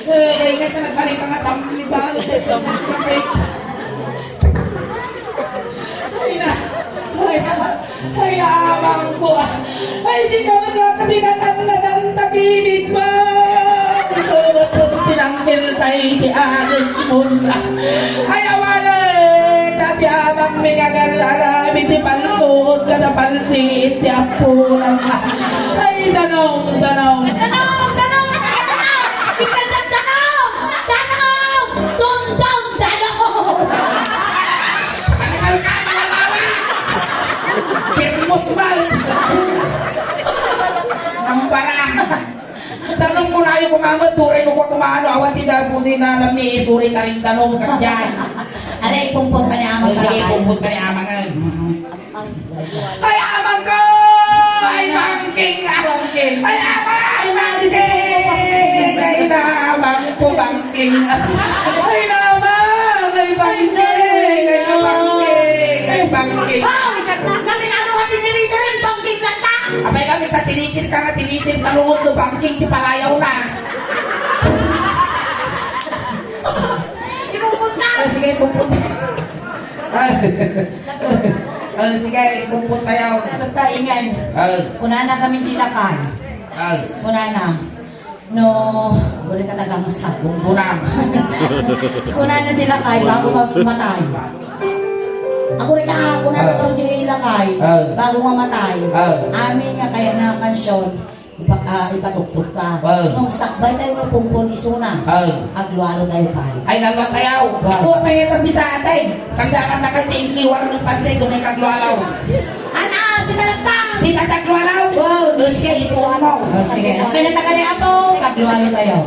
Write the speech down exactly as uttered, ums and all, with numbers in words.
Ay, nga ka nagbalin ka nga tammi ba? Ay, na, ay, na, ay, naamang ko. Ay, di ka man nakatinanan na danta tibig ba? Ito, tinangkil tayo, di agis mo na. Ay, awanan, dati amang mingagal, aram, iti pansuot, kada pansit, ti apunan. Ay, danong, danong. Danong, danong, danong. Ikan danong. Danong! Dondon! Danong! Animal ka, malabawa! Termos ba? Nampara. Tanong ko na yung kumamot, turay mo ko kumano, awan ti daguni na nami, turay ka rin tanong, kasyan. Alay, pumpot ka ni Amang. O, sige, Salakay. Pumpot ka ni Amang, eh. Mm-mm. Ay, amang ko! Ay, bangking! Bangking! Ay, amang! Ay, bangking! Ay, naamang ko, bangking! Ay, amang! Ay, bangking! Ay, bangking! Ay, bangking! Hoy! Naminano ka tinirito ng bangking lang ka? Apay kami, tatinitir ka nga, tinitir, talungod ko, bangking, ti palayaw na. Ipupunta! Ay, sige, pupunta. Ay. Ay, sige, pupunta yaw. Basta ingay. Ay. Kunana kami ti lakay. Ay. Kunana. No, buli ka taga Masabong. Kunam. Kunana ti lakay bago mamatay. Ako rin ka, kunana Ah. ko ti lakay Ah. bago mamatay. Ah. Amin nga kaya na kansyon, Ipa-, ah, ipatuktok ta. Wow. Nung sakbay tayo nga pumpon isuna, Wow. aglualo tayo pay. Ay, lalwa tayo. Wow. Ako, may ito si tatay. Tanda ka na kay thank you, walang ng pansin kung may kaglualaw. Ana, si Talatang! Si Tatay Aglualaw? Wow. Doon siya, ipuan mo. Oh, sige. Okay na taga ni Apo, kaglualo tayo.